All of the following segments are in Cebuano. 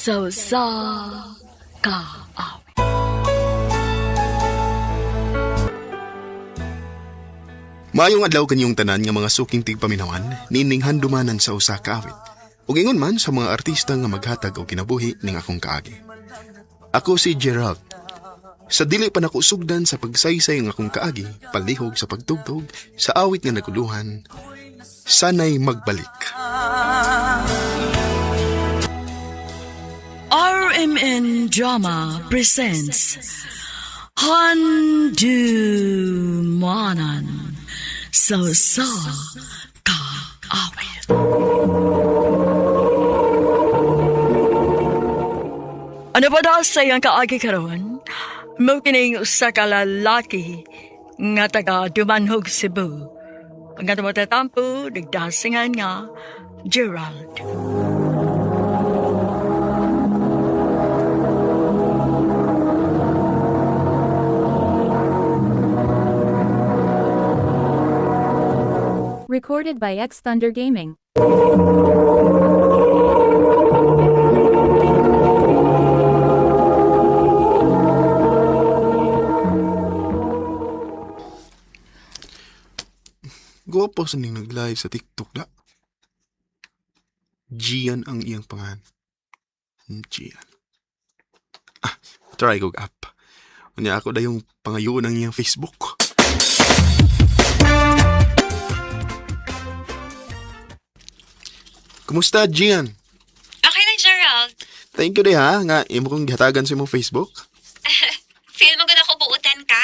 Sa usa ka awit. Maayong adlaw kanyong tanan nga mga suking tigpaminawan, nining handumanan sa usa ka awit. Ug ingon man sa mga artista nga maghatag og kinabuhi ning akong kaagi. Ako si Gerald. Sa dili pa nako sugdan sa pagsaysay ng akong kaagi, palihog sa pagtugtog, sa awit nga naguluhan, sanay magbalik. RMN Drama presents Handumanan sa usa ka awit. Ano ba daw sa iyang kaagi karon? Mo kining usa ka lalaki nga taga Dumanhog, Cebu. Ang nga matatampo, nagdasingan nga Gerald. Recorded by X Thunder Gaming. Guwapo sa ning nag-live sa TikTok da. Gian ang iyang pangalan. Gian. Ah, try ko app. Unya ako da yung pangayoon ang iyang Facebook. Kumusta, Gian? Okay lang, Gerald. Thank you diha nga imo kong gihatagan sa imong Facebook. Feel mo gud ako buutan ka.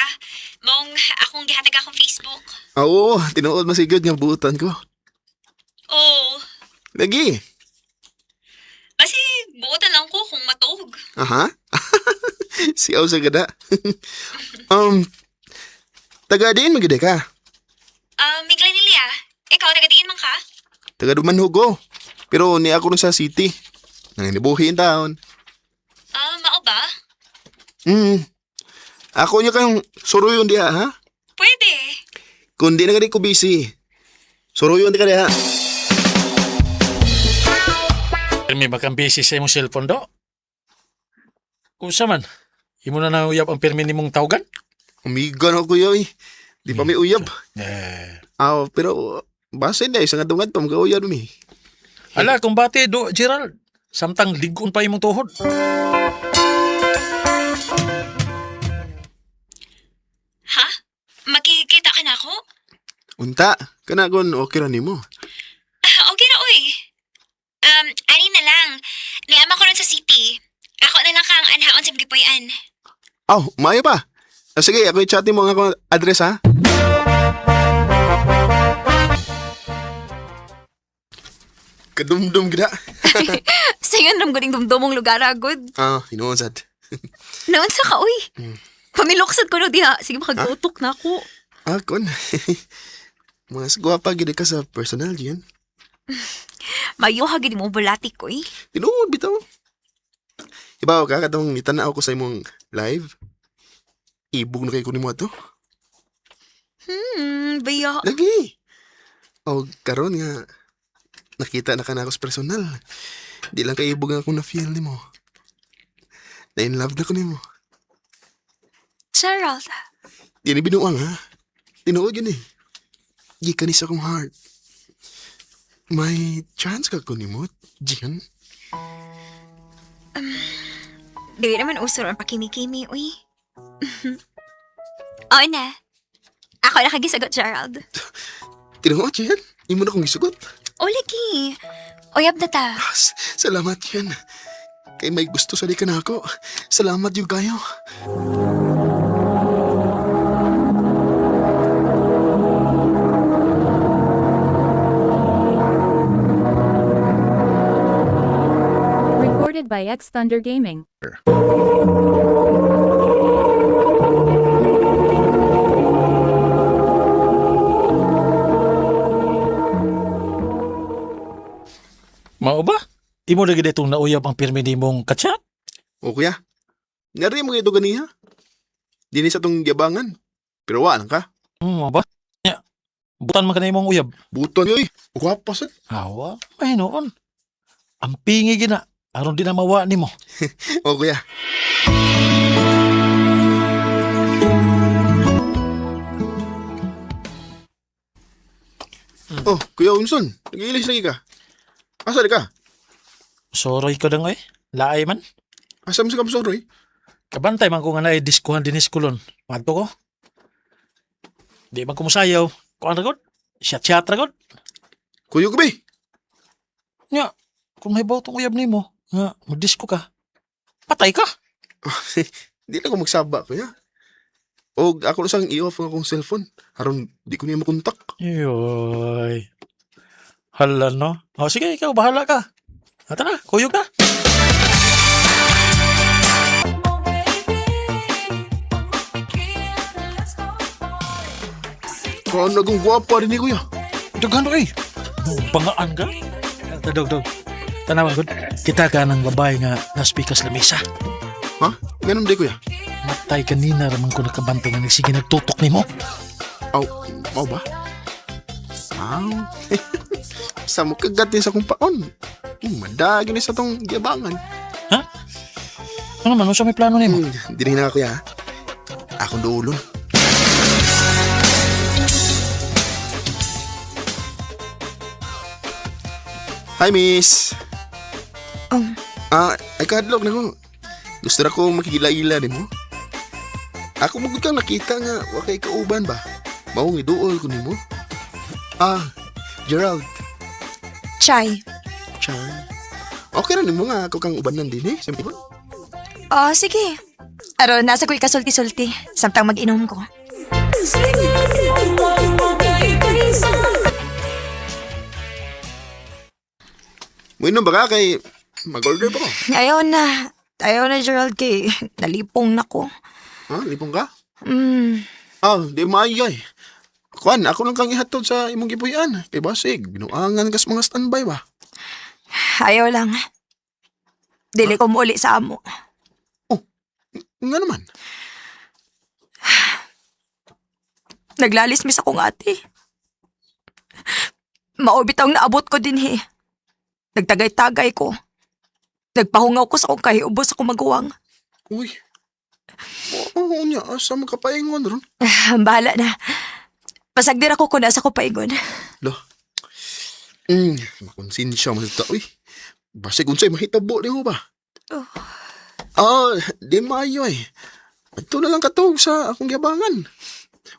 Mong akong gihatag akong Facebook. Ah, Oo, tinuod masigod nga buutan ko. Oh, Lagi. basi buutan lang ko kung matug. Aha. Siyaw sa gada. um, taga diin magyud ka. Migla nilya. Ikaw, taga-diin man ka? Taga Dumanhog ko. Pero ni ako rin sa city. Nanginibuhi in taon. Ah, mao ba? Hmm. Ako niya kayong suruyon diha, ha? Pwede. Kung di na gani ko busy. Suruyon di ka diha. Pirmi ba kang busy sa imong cellphone do? Unsa man? Imo na nanguyab ang pirmi nimong tawgan? Umiga na ako kuya, eh. Di pa may uyab. Eh. Ah, pero basta hindi. Sa nga to, mag-uyab mi. Ala, kung bati do, Gerald. Samtang ligon pa imong tuhod. Ha? Makikita ka na ako? Unta, kana kon okay ra nimo. Ah, okay na, oy. Ani na lang. Niama ko ron sa city. Ako na lang kang anhaon sa magipuy-an. Aw, maayo pa. Ah, sige, ako i-chat mo ang akong address ha. Kadumdum gida. Sayon ram galing dumdumong lugar agod. Ah, hinuon sad. Naon sa ka, uy. Pamiluksad ko no diha. Sige, makagtutok na ako. Ah, kon. Mas gwapa gid ka sa personal diyan. Mayo ha gid mo bulati ko, eh. Tinuod bitaw. Ibaw ka katong gitanaw ko sa imong live. Ibog na kay ko nimo ato. Baya. Lagi. O karon nga nakita na ka na ako sa personal. Di lang kay ibog ang akong na-feel nimo. Na in love na ko nimo. Gerald, Di ni binuang ha. Tinuod yun eh. Gikan ni sa akong heart. May chance ka ko nimo, Gian. di naman uso ang pakimi-kimi, uy. Oo na. Ako na kagisagot, Gerald. Tinuod, Gian. Imo na kong gisugot. O, lagi. Uyab na ta. Ah, Salamat, Gian. Kay may gusto sa di ka na ako. Salamat yung kayo. Recorded by X Thunder Gaming. Mao ba? Imo na gid itong nauyab ang pirmi nimong kachat? O kuya, nari mo ito ganiha. Dini sa tong giyabangan. Pero wa lang ka. Mao ba? Nya. Butan man ka na imong uyab. Buton yoy. Gwapa sad. Awa, may noon. Ang pingi gina. Aron di na mawa nimo. O kuya. Oh, Kuya Unson, nag-iilis lagi ka. Asa di ka? Soroy ko dang oy. Laay man. Asa mo sa kamsoroy? Kabantay man ko nga naay diskuhan dinis kulon. Madto ko. Di man ko musayaw. Kuan ra gud. Chat-chat ra gud. Kuyo ko be. Nya, kung may tong uyab nimo nga magdisko ka. Patay ka. Di lang ko magsaba, kuya. O ako na sang i-off ang akong cellphone. Aron di ko niya makontak. Yoy. Hala no. O sige, ikaw bahala ka. Ata na, kuyog na. Kaan nagong gwapa rin ni kuya. Daghan oy. Bangaan ka. Dog dog. Tanawa gud. Kita ka ng babae nga naspikas lamesa. Ha? Ganun di kuya? Matay kanina raman ko nakabantay nga nagsige nagtutok nimo. Aw, mau ba? Aw. Sa mo kagat din sa akong paon. Madagin ni sa tong giabangan. Ano man unsa may plano nimo? Dili na kuya. Ha? Akong duulon. Hi, miss. Oh. Ah, ay kahadlok na ko. Gusto na ko makigila-ila nimo. Ako magud kang nakita nga wa kay kauban ba. Maong iduol ko nimo. Ah, Gerald. Chay. Chan. Okay ra nimo nga ako kang ubanan din eh. Siyempre. Oh, sige. Aron, nasa ko'y kasulti-sulti. Samtang mag-inom ko. Muinom ba ka kay mag-order pa ko? Ayaw na. Ayaw na, Gerald, kay nalipong na ko. Ha? Lipong ka? Mm. Ah, di maayo ay. Kuan, ako lang kang ihatod sa imong gipuy-an. Kay basig, binuangan kas mga standby ba? Ayaw lang. Dili ko muuli sa amo. Nga naman. Naglalismis akong ate. Maubit ang naabot ko din he. Nagtagay-tagay ko. Nagpahungaw ko sa akong kahiubos akong maguwang. Uy. Oo, niya, asa makapaingon ron? Bahala na. Pasagdir ako kung nasa ko paingon. Lo. Makonsensya mo sa tao, uy. Basig unsay mahitabo di mo ba? Oh. Ah, di maayo eh. Ito na lang katog sa akong giabangan.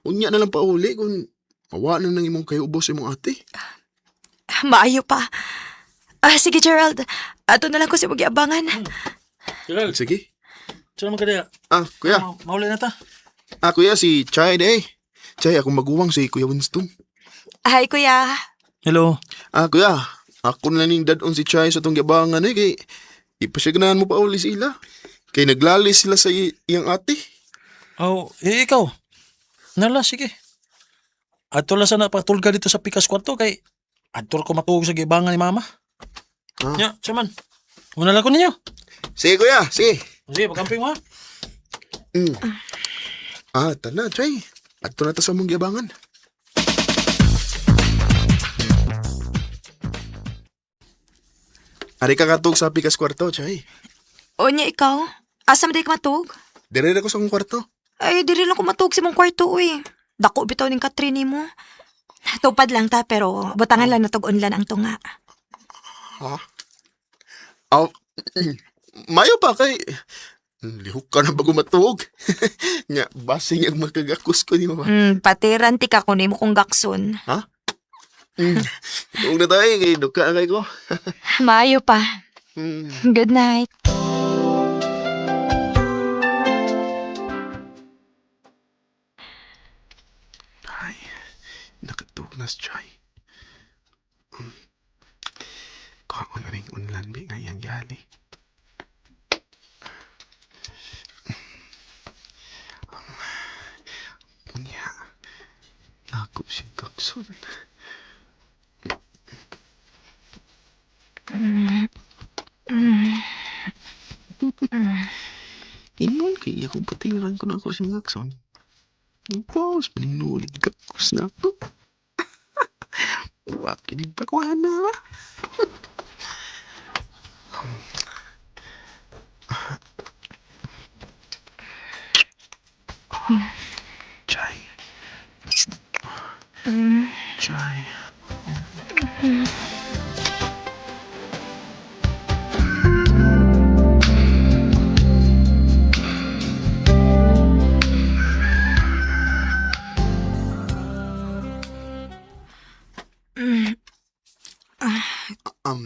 Unya na lang pauli kung mawa na nang imong kahiubos imong ate. Maayo pa. Ah, sige Gerald. Ato na lang ko sa imong giabangan. Gerald, Sige. sino man ka diya? Ah, kuya. Mauli na ta. Ah, kuya, si Chai de eh. Chay, akong maguwang si Kuya Winston. Hi, kuya. Hello. Ah, kuya, ako na ning dadon si Chay sa tong giabangan eh. Kay, ipasyagnahan mo pa uli sila. Kay naglalis sila sa iyang ate. Oh, eh, ikaw. Nala, sige. Adto lang sana patulga dito sa pikas kwarto kay adto ko matuog sa gibangan ni mama. Ah. Nya, siya man. Una lang ko ninyo. Sige, kuya, sige. Sige, pagkamping mo ha. Ah, tana, Chay. Adto na ta sa mong giabangan. Ari ka katog sa pikas kwarto, Chay. Unya ikaw. Asa man di ka matug? Dire na ko sa akong kwarto. Ay, diri lang ko matug sa imong kwarto, uy. Dako bitaw ning Katrin mo. Tupad lang ta, pero butangan lang natog unlan ang tunga. Ha? Aw, mayo pa kay lihok ka na bago matuog. Nya, basing ang makagakos ko ni mama. Patiran ti ka kun imo kong gakson. Tuog na tayo, kay duka na kay ko. Maayo pa. Good night. Ay, nakatuog na si Chay. Kuha ko na rin unlan, bi, nga iyang gali. Unya, ako siya gakson. Ingon kay akong patiran ko na ako siyang gakson. Pause, maninulid gakos na ako. Wa kinig pakuha na ba? Chay. Um,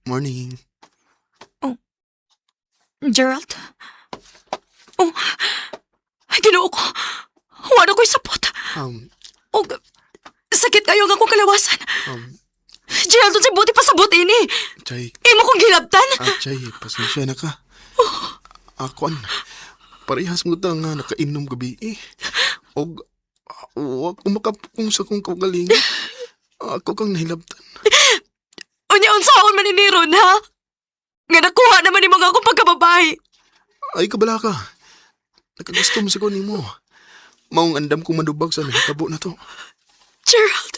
morning. Gerald? Oh, ay, ginoo ko. Wala ko'y sapot. Oh, sakit kayo ang akong kalawasan. Gerald, sa buti pa sabot ini. Chay, Imo kong gilabtan. ah, Chay, pasensya na ka. Akuan, parehas mo ta nga nakainom gabi eh. Og, wag ko makapukong sa kong kaugalingon. Ako kang nahilabtan. Unya, unsaon man ini ron, ha? Nga nakuha naman ni mga akong pagkababae. Ay, kabala ka. Nakagusto mo sa ko nimo. Maong andam kong manubag sa nahitabo na to. Gerald.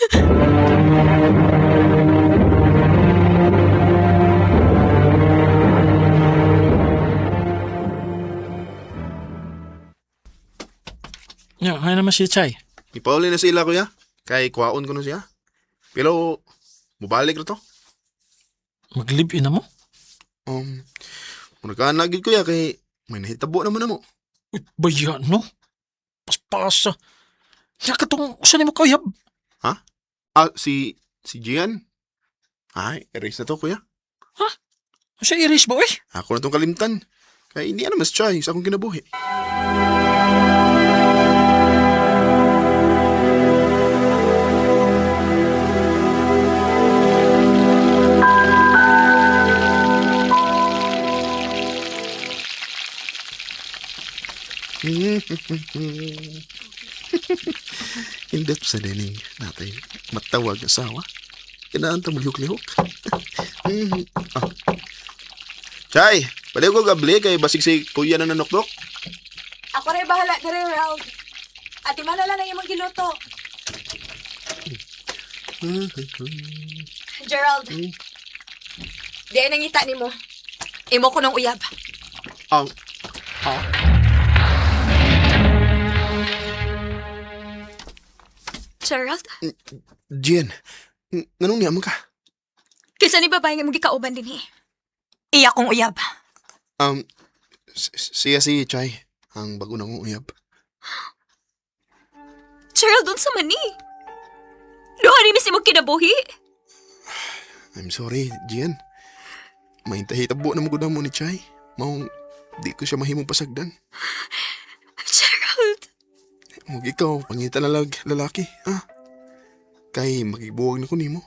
Ya, hay naman si Chay. Ipauli na sila, kuya. Kay kuwaon ko na siya. Pero, mubalik na to. Mag-live-in na mo? Muna ka na gid, kuya, kay may nahitabo naman na mo. Uy, bayan, no? Paspasa. Ya, katong, saan mo kayab? Ah, si Gian? Ay, erase na to, kuya. Sa iris ba, uy? Ako na tong kalimtan. Kay hindi na mas chay sa akong kinabuhi. Hindi sa dining natay matawag asawa. Kinaan ta mulihok-lihok. Ah. Chay, paliw ko gabli kay basig si kuya na nanokdok. Ako rin bahala dere, Gerald. Ate manala na imong giluto. Gerald. Di ay nangita nimo. Imo ko nang uyab. Ang Gerald? Jen, nganong niya man ka? Kinsa ni babae nga mong gikauban din eh? Iya kong uyab. Siya si Chay, ang bago na kong uyab. Gerald, unsa man ni? Duha ni mis imong kinabuhi? I'm sorry, Gian. May tahitabo na mo mo ni Chay. Maong di ko siya mahimong pasagdan. Gerald, Huwag ikaw, pangita na lag, lalaki, ha? Kay makibuwag na ko nimo.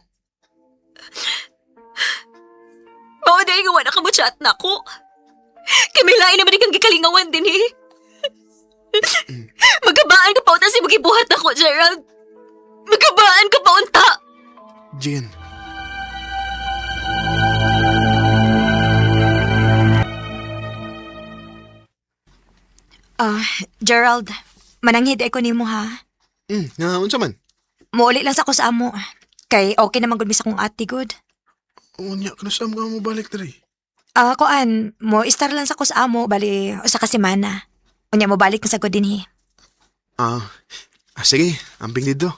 mao dahil nga wala ka mo chat na ko. Kamilain naman ikang gikalingawan din eh. Magkabaan ka pa unta si magibuhat ako, Gerald. Magkabaan ka pa unta. Jen. Ah, Gerald, mananghid ay ko nimo ha. Nga, unsa man? Muuli lang sa ko sa amo. Kay okay naman gud mi sa kong ate good. Unya, kanusam ka mo balik diri? Ah, kuan, mo istar lang sa ko sa amo bali usa ka semana. Unya mo balik na sa ko dinhi. Ah, sige, amping dito.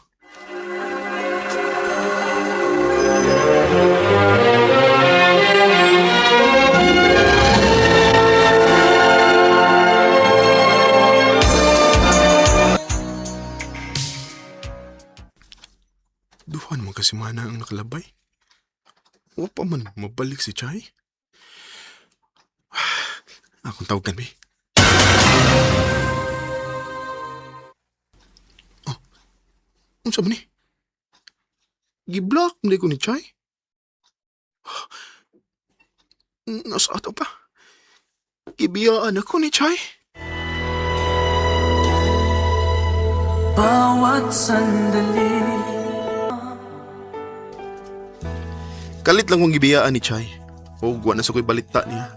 Duha naman kasi mana ang nakalabay. Wa pa man mabalik si Chay. Akong tawagan, be. Unsa man ni? Giblock man ko ni Chay. Nasa ato pa. Gibiyaan ako ni Chay. Bawat sandali. Kalit lang kong gibiyaan ni Chay. O wa na sa ko'y balita niya.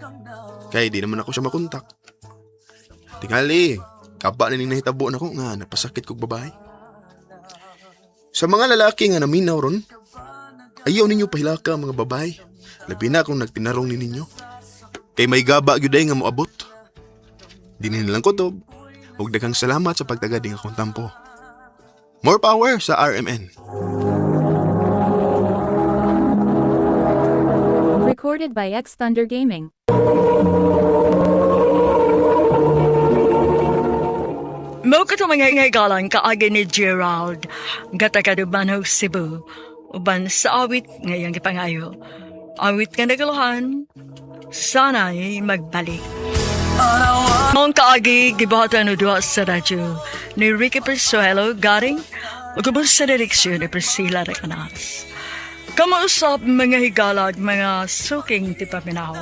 Kaya di naman ako siya makontak. Tingali, kaba na ning nahitabo na ko nga napasakit kog babae. Sa mga lalaki nga naminaw ron, ayaw ninyo pahilaka ang mga babae. Labi na kung nagtinarong ni ninyo. Kay may gaba gyud ay nga moabot. Di nilang kutob. Ug daghang salamat sa pagtagad ning akong tampo. More power sa RMN. Recorded by X Thunder Gaming. Mao kato mga ingay kaagi ni Gerald, nga taga Dumanhog, Cebu, uban sa awit ngayang gipangayo. Awit nga naguluhan, sana'y magbalik. Mong kaagi gibuhatan og duha sa radyo ni Ricky Persuelo garing ug ubos sa direksyon ni Priscilla Recanas. Kamausap mga higalag, mga suking tipaminaw.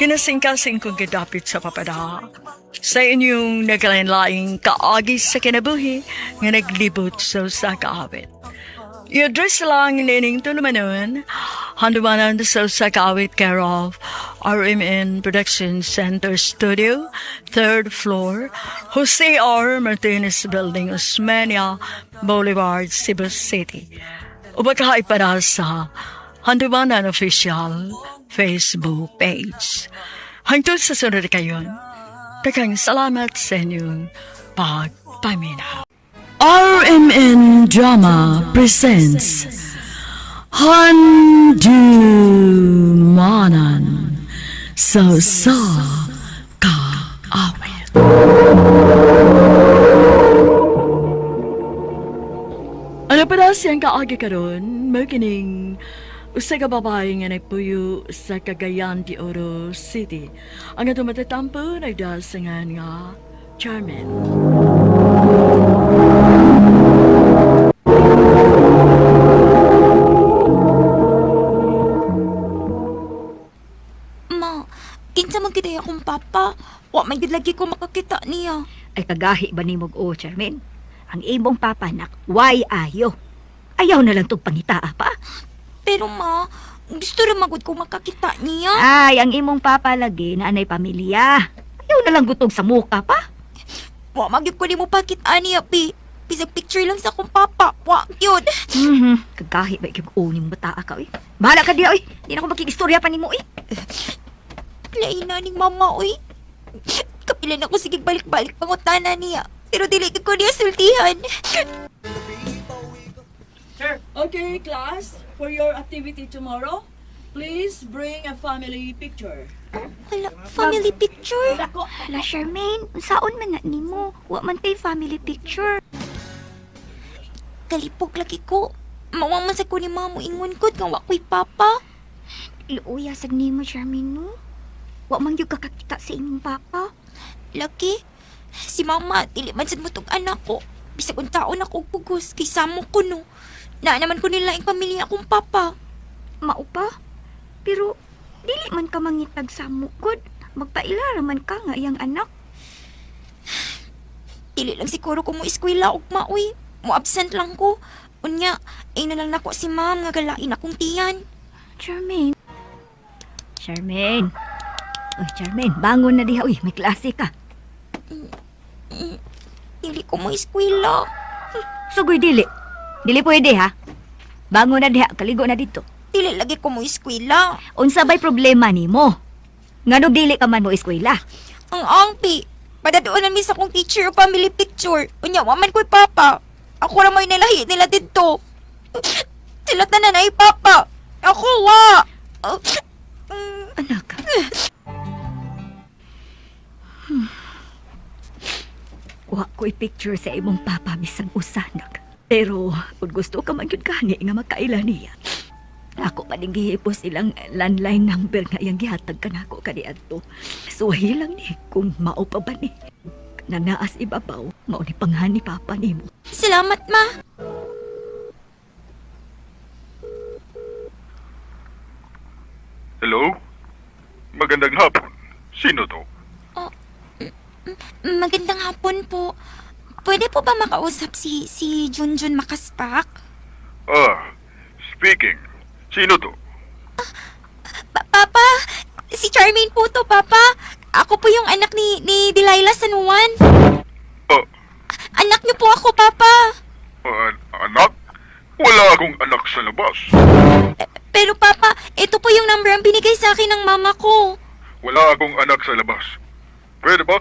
Kinasingkasing kong gidapit sa papada. Sa inyong naglain-laing kaagi sa kinabuhi nga naglibot sa usa ka awit. I-address lang nining tulumanon, handumanan sa usa ka awit care of RMN Production Center Studio, third floor, Jose R. Martinez Building, Osmeña Boulevard, Cebu City. Ubakahay para sa Handumanan Official Facebook page. Hangtod sa sunod kayon, daghang salamat sa inyong pagpaminaw. RMN Drama presents Handumanan sa sa kaawit. Ano pa daw siyang kaagi karon? Mao kining usa ka babae nga nagpuyo sa Cagayan de Oro City. Ang atong matatampo nagdasangan nga Charmin. Ma, kinsa man gid akong papa. Wa man gid lagi ko makakita niya. Ay kagahi ba nimog o, Charmaine? Ang imong papanak, why ayo? Ayaw na lang tog pangitaa pa. Pero ma, gusto ra magud ko makakita niya. Ay, ang imong papa lagi na anay pamilya. Ayaw na lang gutog sa muka pa. Wa man gyud ko nimo pakita niya, pi. Bisag picture lang sa akong papa. Wa gyud. Kagahi ba ikig o nimong bataa ka, oy. Bahala ka diya, oy. Di na ko makikistorya pa nimo, oy. Lain na ning mama, oy. Kapila na ko sige balik-balik pangutana niya. Pero dili gyud ko niya sultihan. Okay, class, for your activity tomorrow, please bring a family picture. Wala, family picture. Hala, Charmaine, unsaon man na nimo? Wa man kay family picture. Kalipog lagi ko. Mawa man sa ko ni mama ingon ko nga wa ko'y papa. Luoya sad nimo, Charmaine, no? Wa man gyud kakakita sa imong papa. Laki, si mama, dili man sad mo tong anak ko. Bisag untaon ako og pugos, kay samo ko no. Naa naman ko nila ang pamilya akong papa. Mao pa. Pero dili man ka mangitag sa mukod. Magpaila ra man ka nga iyang anak. Dili lang siguro ko mo eskwela og maoy. Mo absent lang ko. Unya, ay na lang nako si ma'am nga galain akong tiyan. Charmaine. Charmaine. Uy, Charmaine, bangon na diha. Uy, may klase ka. Dili ko mo eskwela. Sugoy dili. Dili pwede ha. Bangon na diha, kaligo na dito. Dili lagi ko mo eskwela. Unsa bay problema nimo? Ngano dili ka man mo eskwela? Ang angpi. Padadoon na sa akong teacher og family picture. Unya, wa man ko'y papa. Ako ra may nalahi nila didto. Sila tanan ay papa. Ako wa. Oh, Anak. Wa ko'y picture sa imong papa bisag usa, anak. Pero kung gusto ka man gyud gani nga makaila niya. Ako pa ning gihipos ilang landline number nga iyang gihatag kanako kaniadto. Suwahi lang ni kung mao pa ba ni. Nang naas ibabaw, mao ni panghani papa nimo. Salamat, ma. Hello? Magandang hapon. Sino to? Magandang hapon po. Pwede po ba makausap si Junjun Makaspak? Ah, speaking. Sino to? Papa, si Charmaine po to, Papa. Ako po yung anak ni Delilah San Juan. Ah, Anak niyo po ako, Papa. anak? Wala akong anak sa labas. Pero Papa, ito po yung number ang binigay sa akin ng mama ko. Wala akong anak sa labas. Pwede ba?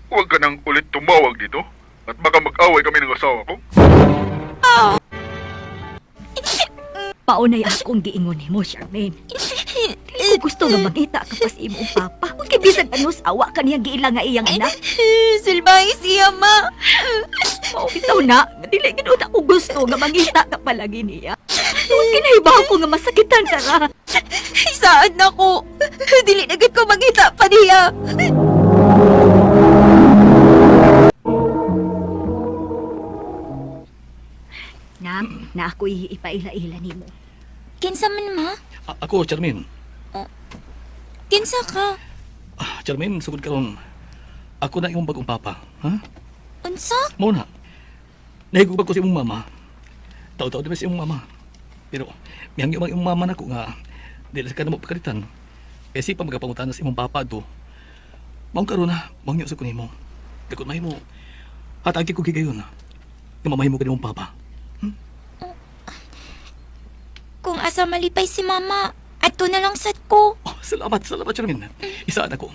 Huwag ka nang ulit tumawag dito. At baka mag-away kami ng asawa ko. Paunay akong giingon nimo, Charmaine. Dili ko gusto nga mangita ka pa sa imong papa. Kung kay bisan ano sa awa ka niyang giila nga iyang anak. Silbahe siya, ma. Mao bitaw na, nga dili gid ako gusto nga mangita ka palagi niya. Tungod kinahibaw ko nga masakitan ka ra. Saan na ko? Dili na gid ko mangita pa niya. Nak, na ako ipaila-ila nimo. Kinsa man, ma? Ako, Charmin. Kinsa ka? Ah, Charmin, sugod karon. Ako na imong bagong papa. Ha? Unsa? Mao na. Nahigugag ko sa imong mama. Taw-taw din sa imong mama. Pero mihangyo man imong mama nako nga dili sa kanamo pagkalitan. Kasi pa magapangutana sa imong papa do. Maong karon na, mangyo sa kunimo. Dakot mahimo. Hatagi ko gigayon. Nga mamahimo ka nimong papa. Kung asa malipay si mama, adto na lang sad ko. Oh, salamat, salamat, Charmin. Isaan ako.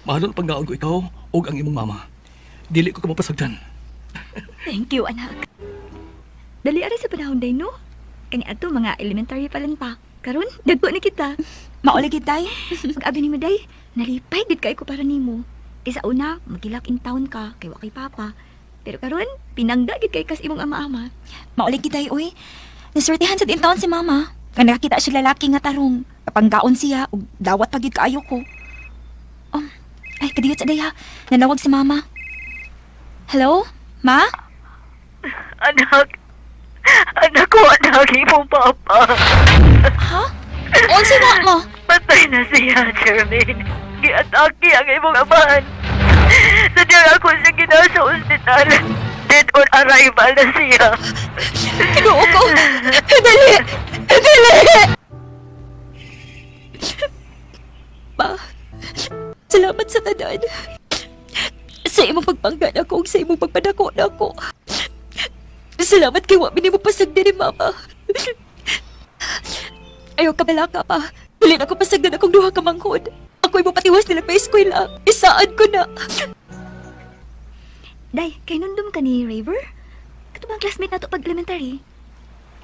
Mahalon panggaon ko ikaw ug ang imong mama. Dili ko ka mapasagdan. Thank you, anak. Dali ari sa panahon day, no? Kani ato mga elementary pa lang pa. Karon, dagko na kita. Mauli gid tay. Pag-abi ni Maday, nalipay gid kay ko para nimo. Kay sa una, magilak in town ka kay wa kay papa. Pero karon, pinangga gid kay kas imong ama-ama. Mauli gid tay oy. Nasurtihan sa taon si mama. Nga nakakita siya lalaki nga tarong. Kapanggaon siya ug dawat pa gid kaayo ko. Ay kadiyot sa daya. Nanawag si mama. Hello? Ma? Anak, anak ko, anak, imong papa. Ha? Unsa na mo? Patay na siya, Jermaine. Giatake ang imong amahan. Sadyang ako siya ginawa sa ospital. Dead on arrival na siya. Kinuo ko. Dali! Dali! Pa, salamat sa tanan. Sa imong pagpangga na ako, ug sa imong pagpadako na ako. Salamat kay wa mo pasagdan ni Mama. Ayaw ka balaka pa. Dili na ako pasagdan akong duha ka manghod. Ako imo patiwas nila pa eskwela. Isaan ko na. Day, kay nundom ka ni Raver? Kato ba ang classmate nato pag elementary?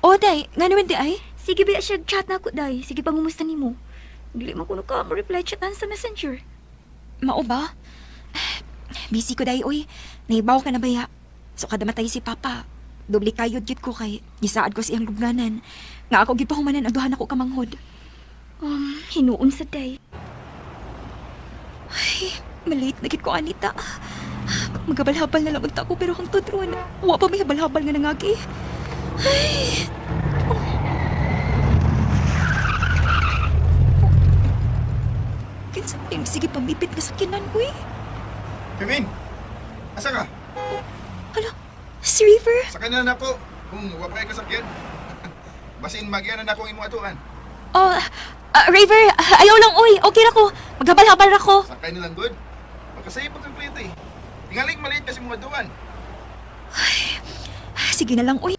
O, day, nga naman di ay? Sige ba siya chat na ako, day. Sige pangumusta nimo. Dili man kuno ka mo-reply chatan sa Messenger. Mao ba? Busy ko day, oy. Naibaw ka na baya. So kada matay si Papa, doble kayod gyud ko kay gisaad ko siyang lubnganan. Nga ako gyud pahumanan ang duha nako kamanghod. Hinuon sa day. Ay, malate na gid ko anita. Magabalhabal na lang unta ko pero hangtod ron, wa pa may habal-habal nga nangagi. Ay. Oh. Kinsa pa yung sige pamipit nga sakinan, uy. Kevin, asa ka? Hala, si River. Sakay na nako kung wa pa kay kasakyan. Basin magyan na nako ang imong atuan. Oh, River, ayaw lang, uy. Okay ra ko. Maghabal-habal ra ko. Sakay na lang good. Pagkasay pag kliyente. Tingaling maliit kasi imong atuan. Sige na lang, uy.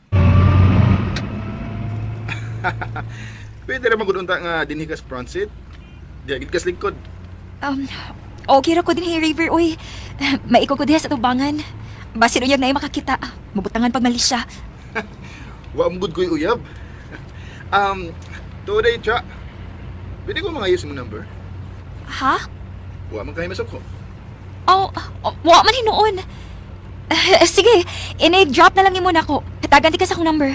Pwede ra magud unta nga dinhi ka sa front seat. Di gid kas lingkod. Okay ra ko din, hey, River, uy. Maiko ko diha sa tubangan. Basin uyag na ay makakita. Mabutangan pag mali siya. Wa mo gud koy uyab. Today cha. Pwede ko mangayos mo number. Ha? Wa man kay masok ko. Oh, oh, wa man hinuon. Sige, ini-drop na lang nimo nako. Hatagan di ka sa akong number.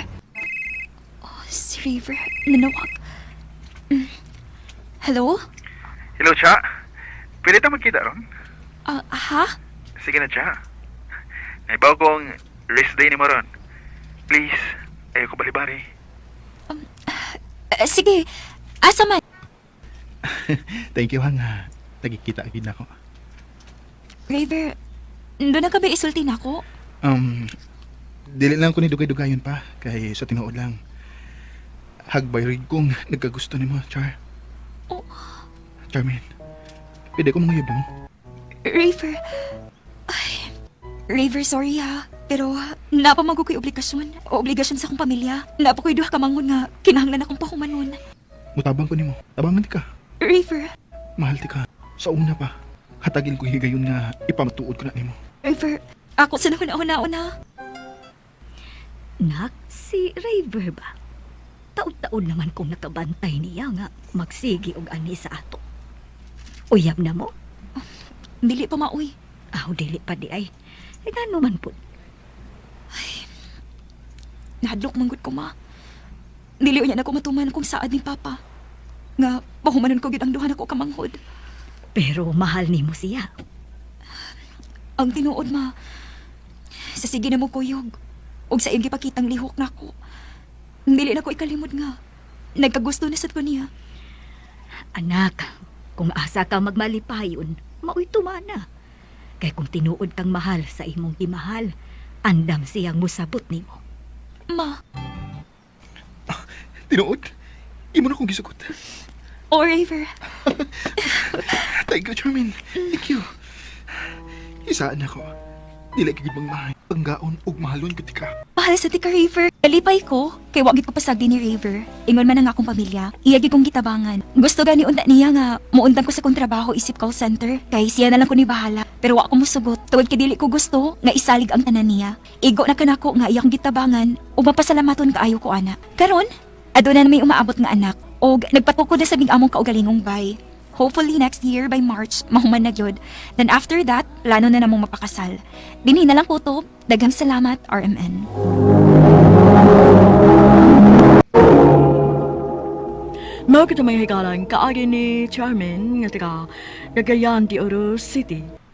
Oh, si River, nanawag. Hello? Hello, Cha. Pwede ta magkita ron? Ah, ha? Sige na, Cha. Naibaw kong rest day ni mo ron. Please, ayaw ko balibari. Sige, asa man? Thank you hang. Nagkikita gid nako. River, doon na ka ba isulti nako? Dili lang ko ni dugay-dugayon pa kay sa tinuod lang. Hagbay rin kong nagkagusto nimo, Char. Oh. Charmaine, pwede ko manguyab mo. Raver. Ay, Raver, sorry ha. Pero napamago ko'y obligasyon. O obligasyon sa akong pamilya. Napa ko'y duha ka manghod nga kinahanglan akong pahumanon. Mutabang ko nimo. Tabangan ti ka. Raver, Mahal ti ka. Sa una pa, hatagin ko higayon nga ipamatuod ko na nimo. Raver, Ako sa nahuna-una-una. Nak, si Raver ba? Taon-taon naman kong nakabantay niya nga magsigi og ani sa ato. Uyab na mo? Dili pa maoy. Aw, dili pa di ay. E ngano man pud. Nahadlok manggod ko ma. Dili unya na ko matuman kung saad ni Papa. Nga pahumanon ko gid ang duha nako kamanghod. Pero mahal nimo siya. Ang tinuod ma, sa sige na mo kuyog, ug sa iyong gipakitang lihok nako. Dili na ko ikalimod nga. Nagkagusto na sad ko niya. Anak, kung asa ka magmalipayon, maoy tumana. Kay kung tinuod kang mahal sa imong gimahal, andam siyang musabot nimo. Ma, Tinuod? Imo na kong gisugot. o Raver, Thank you, Charmaine. Thank you. Isaan ako. Dili ka gid mahal. Panggaon ug mahalon gud ka. mahal sa ti ka Raver. Nalipay ko, kay wa gid ko pasagdi ni Raver. Ingon man ang akong pamilya, iya gid kong gitabangan. Gusto gani unta niya nga muundang ko sa kong trabaho isip call center, kay siya na lang ko ni bahala. Pero wa ko musugot, tungod kay dili ko gusto nga isalig ang tanan niya. Igo na kanako nga iya kong gitabangan ug mapasalamaton kaayo ko ana. Karon, aduna na may umaabot nga anak og nagpatukod na sa big among kaugalingong bay. Hopefully next year by March, mahuman na gyud. Then after that, plano na namong mapakasal. Dinhi na lang po to. Daghang salamat, RMN. Mao kita mga higalan kaagi ni Charmin nga taga Cagayan de Oro City.